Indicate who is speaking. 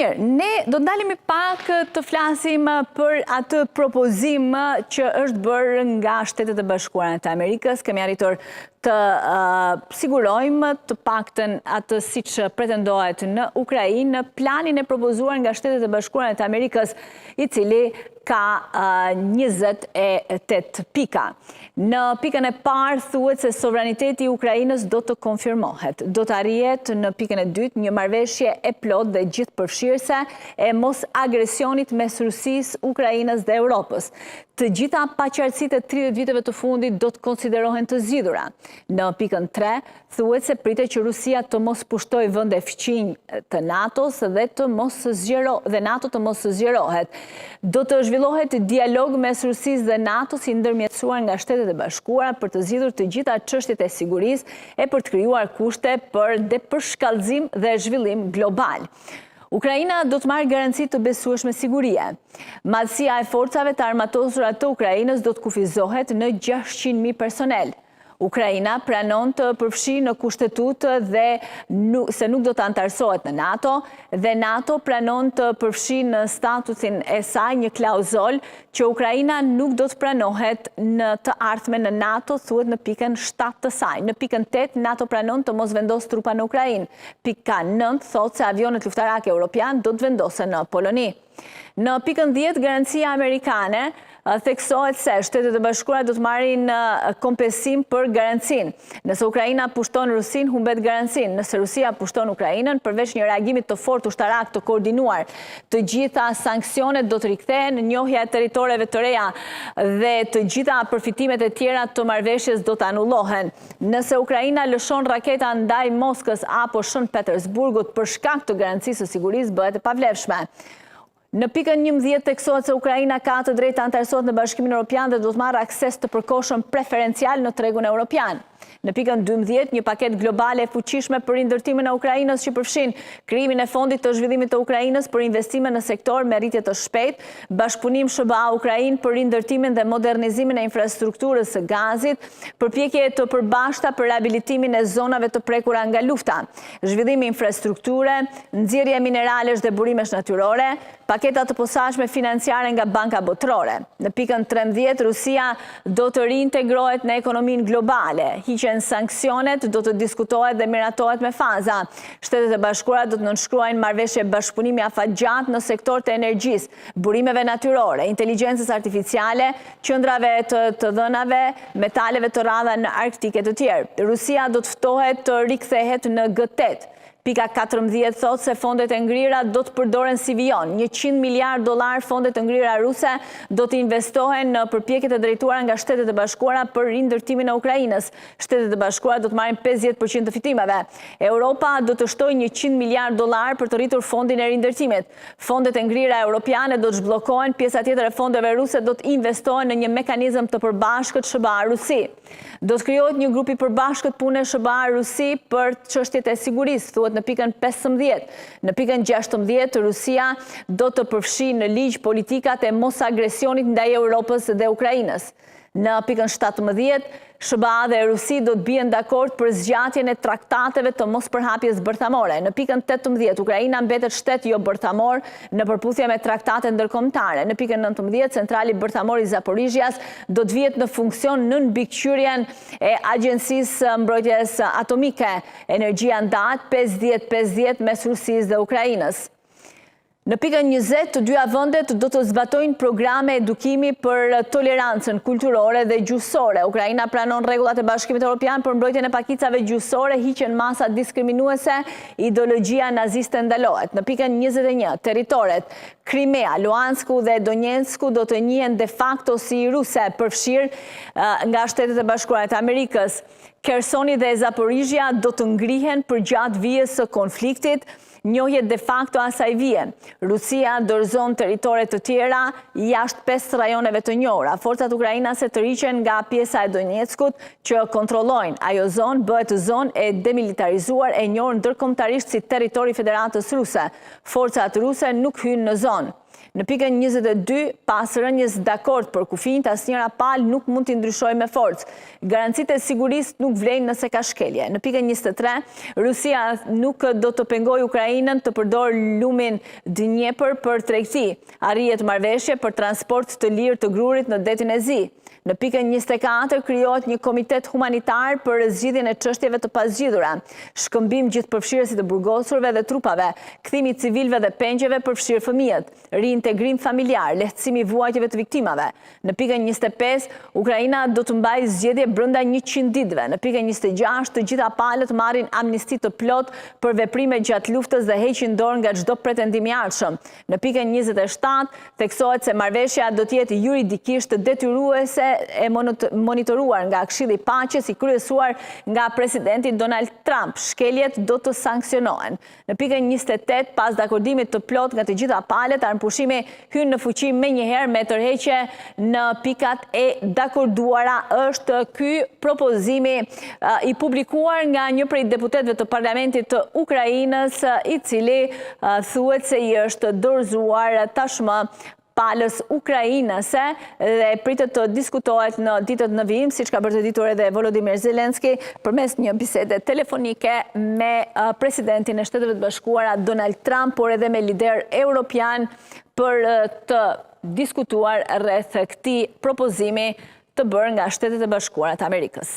Speaker 1: Mirë, ne do të ndalemi pak të flasim për atë propozim që është bërë nga Shtetet e Bashkuara të Amerikës. Kemi arritur të sigurojmë të paktën atë siç pretendohet në Ukrainë, planin e propozuar nga Shtetet e Bashkuara të Amerikës, i cili ka 28 pika. Në pikën e parë thuhet se sovraniteti i Ukrainës do të konfirmohet. Do të arrihet në pikën e dytë një marrëveshje e plotë dhe gjithëpërfshirëse e mosagresionit mes Rusisë, Ukrainës dhe Europës. Të gjitha paqartësitë e 30 viteve të fundit do të konsiderohen të zgjidhura. Në pikën 3 Thuhet se pritet që Rusia të mos pushtojë vende fqinj të NATO-s dhe të mos zgjero dhe NATO të mos zgjerohet. Do të zhvillohet dialog mes Rusisë dhe NATO-s i ndërmjetësuar nga Shtetet e Bashkuara për të zgjidhur të gjitha çështjet e sigurisë e për të krijuar kushte për depërshkallëzim dhe zhvillim global. Ukraina do të marrë garanci të besueshme sigurie. Madhësia e forcave të armatosura të Ukrainës do të kufizohet në 600.000 personel. Ukraina pranon të përfshijë në kushtetutë dhe se nuk do të anëtarësohet në NATO dhe NATO pranon të përfshijë në statutin e saj një klauzolë që Ukraina nuk do të pranohet në të ardhmen në NATO, thuhet në pikën 7 të saj. Në pikën 8, NATO pranon të mos vendosë trupa në Ukrainë. Pika 9 thotë se avionët luftarakë europianë do të vendosen në Poloni. Në pikën 10, garancia amerikane theksohet se Shtetet e Bashkuara do të marrin kompensim për garancinë. Nëse Ukraina pushton Rusinë, humbet garancinë. Nëse Rusia pushton Ukrainën, përveç një reagimi të fortë ushtarak të koordinuar, të gjitha sanksionet do të rikthehen, njohja e territoreve të reja dhe të gjitha përfitimet e tjera të marrëveshjes do të anullohen. Nëse Ukraina lëshon raketa ndaj Moskës apo Shën Petersburgut për shkak të garancisë së sigurisë bëhet e pavlefshme. Në pikën 11 theksohet se Ukraina ka të drejtë të anëtarësohet në Bashkimin Europian dhe do të marrë akses të përkohshëm preferencial në tregun europian. Në pikën 12, një paketë globale e fuqishme për rindërtimin e Ukrainës që përfshin krijimin e fondit të zhvillimit të Ukrainës për investime në sektor me rritje të shpejtë, bashkëpunim SHBA-Ukrainë për rindërtimin dhe modernizimin e infrastrukturës së gazit, Përpjekje të përbashkëta për rehabilitimin e zonave të prekura nga lufta, zhvillim infrastrukture, nxjerrje mineralesh dhe burimesh natyrore, paketa të posaçme financiare nga Banka Botërore. Në pikën 13, Rusia do të riintegrohet në ekonominë globale, hiqen sanksionet, do të diskutohet dhe miratohet me faza. Shtetet e Bashkuara do të nënshkruajnë marrëveshje bashkëpunimi afatgjatë në sektor të energjisë, burimeve natyrore, inteligjencës artificiale, qendrave të të dhënave, metaleve të rralla në Arktik e të tjerë. Rusia do të ftohet të rikthehet në G8. Pika 14 thotë se fondet e ngrira do të përdoren si vijon, 100 miliardë dollarë fonde të ngrira ruse do të investohen në përpjekjet e drejtuara nga Shtetet e Bashkuara për rindërtimin e Ukrainës. Shtetet e Bashkuara do të marrin 50% të fitimeve. Europa do të shtojë 100 miliardë dollarë për të rritur fondin e rindërtimit. Fondet e ngrira europiane do të zhbllokohen, pjesa tjetër e fondeve ruse do të investohen në një mekanizëm të përbashkët SHBA-Rusi. Do të krijohet një grup i përbashkët pune SHBA-Rusi për çështjet e sigurisë, thuhet në pikën 15. Në pikën 16, Rusia do të përfshijë në ligj politikat e mosagresionit ndaj Europës dhe Ukrainës. Në pikën 17, SHBA dhe Rusi do të bien dakord për zgjatjen e traktateve të mospërhapjes bërthamore. Në pikën 18, Ukraina mbetet shtet jo bërthamor në përputhje me traktatet ndërkombëtare. Në pikën 19, centrali bërthamor i Zaporizhias do të vihet në funksion nën mbikëqyrjen e Agjencisë së Mbrojtjes Atomike. Energjia ndahet 50-50 mes Rusisë dhe Ukrainës. Në pikën 20, të dyja vendet do të zbatojnë programe edukimi për tolerancën kulturore dhe gjuhësore. Ukraina pranon rregullat e Bashkimit Europian për mbrojtjen e pakicave gjuhësore, hiqen masa diskriminuese, ideologjia naziste ndalohet. Në pikën 21, territoret Krimea, Luhansku dhe Donetsku do të njihen de facto si ruse, përfshirë nga Shtetet e Bashkuara të Amerikës. Khersoni dhe Zaporizhia do të ngrihen përgjatë vijës së konfliktit, Njohje de facto asaj vije. Rusia dorëzon territore të tjera jashtë pesë rajoneve të njohura. Forcat ukrainase tërhiqen nga pjesa e Donetskut që kontrollojnë. Ajo zonë bëhet zonë e demilitarizuar e njohur ndërkombëtarisht si territor i Federatës Ruse. Forcat ruse nuk hyjnë në zonë. Në pikën 22, pas rënies dakord për kufinjtë, asnjëra palë nuk mund t'i ndryshojë me forcë. Garancitë e sigurisë nuk vlejnë nëse ka shkelje. Në pikën 23, Rusia nuk do të pengojë Ukrainën të përdorë lumin Dnjepër për tregti. Arrihet marrëveshje për transport të lirë të grurit në Detin e Zi. Në pikën 24, krijohet një komitet humanitar për zgjidhjen e çështjeve të pazgjidhura, shkëmbim gjithëpërfshirës i të burgosurve dhe trupave, kthimi i civilëve dhe pengjeve përfshirë fëmijët, riintegrim familjar, lehtësim i vuajtjeve të viktimave. Në pikën 25, Ukraina do të mbajë zgjedhje brenda 100 ditëve. Në pikën 26, të gjitha palët marrin amnisti të plotë për veprime gjatë luftës dhe heqin dorë nga çdo pretendim i ardhshëm. Në pikën 27, theksohet se marrëveshja do të jetë juridikisht detyruese e monitoruar nga Këshilli i Paqes i kryesuar nga presidenti Donald Trump. Shkeljet do të sanksionohen. Në pikën 28, pas dakordimit të plotë nga të gjitha palët, armëpushimi hyn në fuqi menjëherë me tërheqje në pikat e dakorduara. Është ky propozimi i publikuar nga një prej deputetëve të Parlamentit të Ukrainës, i cili thuhet se i është dorëzuar tashmë palës ukrainase dhe pritet të diskutohet në ditët në vijim, siç ka bërë të ditur edhe Volodymyr Zelensky përmes një bisede telefonike me presidentin e Shteteve të Bashkuara Donald Trump, por edhe me liderë europianë për të diskutuar rreth këtij propozimi të bërë nga Shtetet e Bashkuara të Amerikës.